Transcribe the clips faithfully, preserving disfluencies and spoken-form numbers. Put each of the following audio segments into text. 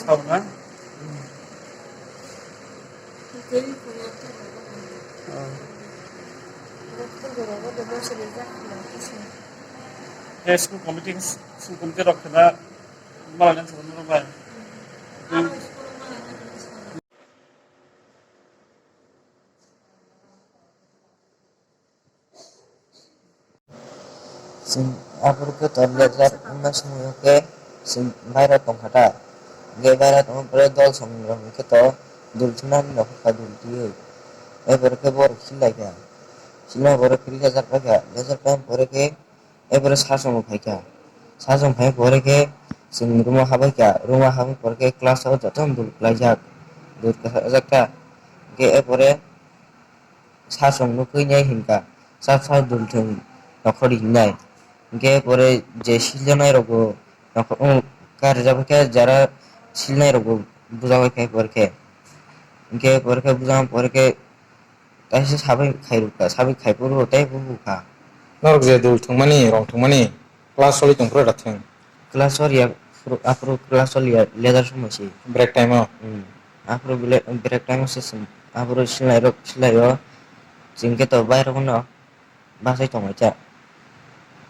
Sauna? Eh, school committee, school committee rok khna mala nang sabu nang bai. Chwng aphuru khe to lejar wngma simi khe chwng bairo tongkha ta. Hwnkhe bairo tongma pore dol song rok hwnkhe to dul thumnani rok kha dul twiwi. Epore khe borok khilaikha. Khilai borok khili lejar paikha. Lejar paimani pore khe epore sachwng bo phaikha. Sachwng phai pore khe chwng room o habaikha. Room o habwi pore khe class o jotono dul kwlaijak. Dul kwlaijak ta. Hwnkhe epore sachwng nukwi nai hinkha, sap sap dul thwng nokhordi hinai. Hinkhe pore je silnai rokbo nokhor-, o kar rijak khe jara silnai rokbo bujagwi khai pore khe. Hinkhe pore khe bujagwi pore khe kaisa sabai khai rwkha, sabai khai phuru tei bubukha. Norok je dul thwngmani, rong thwngmani, class choli tongphuru da thwng. Class choli ya, aphuru, aphuru class choli ya, lejar somoi se. Break time o? Hmm. Aphuru ble-, break time o se chwng, aphuru silai rok, silai o. Chwng khe to bairok no bachai tongmani cha.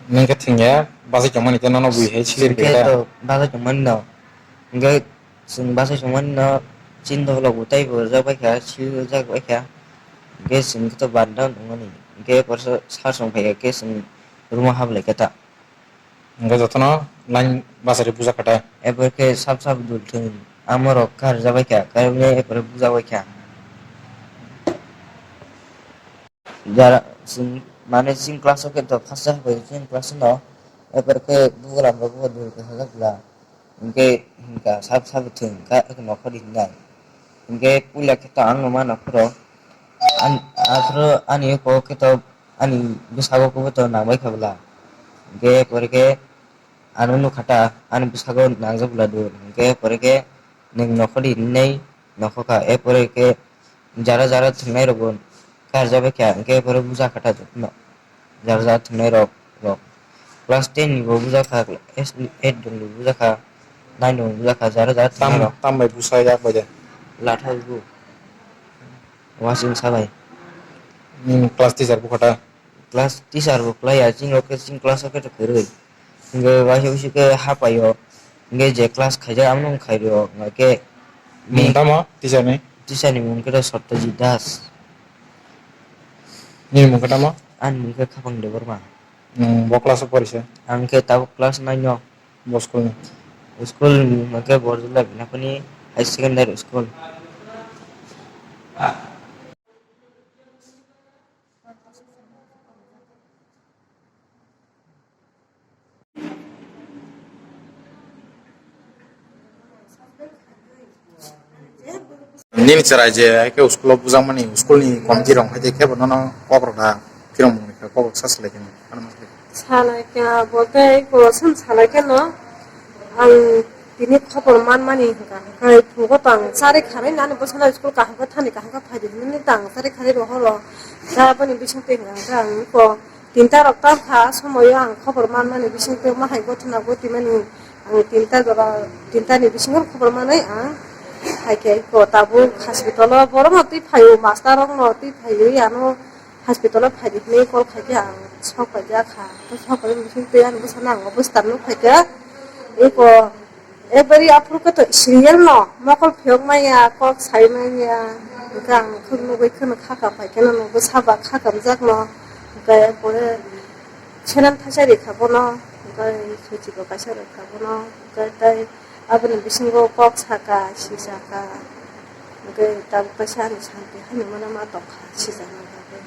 Nwng khe thwngya, bachai tongmani khe nono bui hai sili Chwng khe rwkha da? To bachai tongmani no. Hwnkhe chwng bachai tongmani no, chini dopholok bo tei bo rwjak bai kha, sili rwjak bai kha. Hwnkhe chwng khe to banda tongmani. Hwnkhe porsa sachwng phai kha khe chwng room o hap lai kha ta. Hwnkhe jotono line bachari buja kha ta. Epore khe sap sap dul thwng amorok kar jabai kha, karwi epore buja bai kha. Jara chwng mane chini class o khe to first half bai chini class no, epore khe bugram rok bo dul kha jak bla. Hwnkhe hinkha sap sap thwng kha nokhordi hinai. Hwnkhe puila khe to ang no mano phuru. An-, aphuru ani kok khe to ani bwskango khe to nangbai kha bwla. Hwnkhe pore khe ano nukha ta ani bwskango nangjak bwla do. Hwnkhe pore khe nwng nokhordi hinwi nokhorkha. E pore khe jara jara thwngnai rokbo karjabai kha. Hwnkhe pore bujakha ta jotono. Jara jara thwngnai rok, rok. Class ten ni bo bujakha, class eight ni bo bujakha, nine ni bo bujakha, jara jara thwngnai rok. Tam, tam bai busa yak bai de. Latha bo. Wasing sabai. Nini class teacher bo kha ta? Class teacher bo klai ya, chini rok khe chini class o khe to kwrwi. Hwnkhe waisa waisa khe hapai o. Hwnkhe je class khaijak amo no khai rw o. Hwnkhe mung tamo teacher ni? Teacher ni mung khe to Satyajit Das. Nini mung khe tamo? Ani mung khe Khapang Debbarma. Nwng bo class o porisa? Ang khe tabuk class nine o. Bo school ni? School ni mung khe Borjula Binapani High Secondary School. Nini chwrai je hai khe school o bujakmani, school ni committee rok hai khe bo nono kok rok da phirong mung ni khe kok rok sa salai khe. Sanai khe bo tei bo sam sanai khe no ang tini khobor manmani hwnkha hwnkhe phungo tang chari kharwi nani bwsano school kaham khe thani kaham khe phaidi hinwi tang chari kharwi rohoro. Da boni bising twi hwnkha hwnkhe ang eko tinta rok tang kha somoio ang khobor manmani bising twi ma hai gotuna gotimani ang tinta jora tinta ni bisingo khobor manwi ang hai khe eko tabuk hospital o borok no twi phaio master rok no twi phaiwi ano. Hospital o phaidi hinwi call khaikhe ang sok paijak kha. Tei sok paijak bising twi ani bwsano ang bwskango phaikha. Eko ekbari aphuru khe to serial no mokol phiyok manya, kok sai manya. Hwnkhe ang khuk nugwi kheno khaka phaikhe no nugwi saba khakamjak no. Hwnkhe pore senam thaisa rikha bono. Hwnkhe suchi bo kaisa rikha bono. Hwnkhe tei aboni bisingo kok saka, sijaka. Hwnkhe tabuk kaisa ani santi haino mano ma tongkha sijakna bagwi.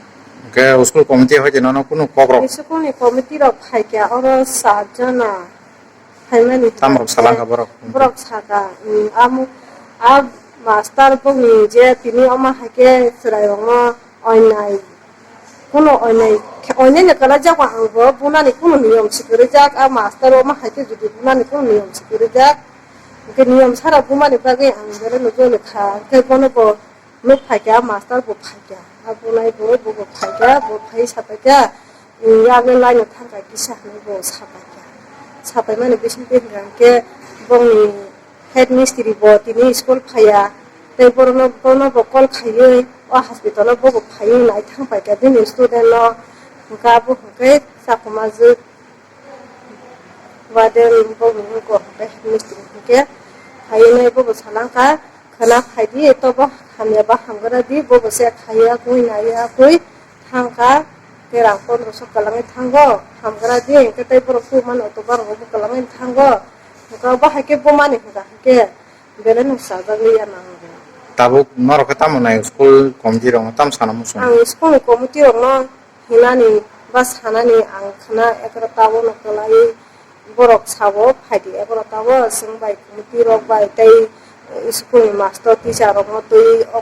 Hwnkhe school committee hoite nono kunu kok rok? School ni committee rok phaikha oro sat jona phaimani. Tam rok salangkha borok? Borok saka, um, amo, a master bongni je tini omo haikhe chwrairokno Oinai. Kuno oinai, oinai ni kwlai jago ang bo bunani kuno niyom si kwrwi jak, a master o ma hai khe jodi bunani kuno niyom si kwrwi jak. Hwnkhe niyom sara bumani bagwi ang belai no joli kha. Hwnkhe bono bo nuk phai kha, master bo phai kha. A bunai bo, bo bo phai kha, bo phai sa phai kha. Yakle laino thangkha kisa hinwi bo sapaikha. Sapaimani bisingtwi hwnkha hwnkhe bongni head mistri bo tini school phaiya. Tei borokno, bono bo call khaiwi o hospital o bobo phaiwi nai thangpaikha bini student no. Hwnkha abo hwnkhe chakhumajwk. Warden bo hwnkha hwnkhe head mistri hwnkhe phaiwi nai bobo salangkha, khwna phaidi tobo hamya ba hamgra di, bobo se khaiya kwi naiya kwi thangkha, tei rang pondro so kwlangwi thango, hamgra di hwnkhe tei borok tubumani auto barok bo kwlangwi thango, hwnkha bo hai khe bo mani hwnkha hwnkhe belai no chajak liya nango. Tabuk norok khe tamo nai school committee rok no tamo sana muchung? Ang school ni committee rok no hinani ba sanani ang khwna ekrata o no kwlaiwi borok sao phaidi ekrata o chwng bai committee rok bai tei school ni master teacher rok no twi o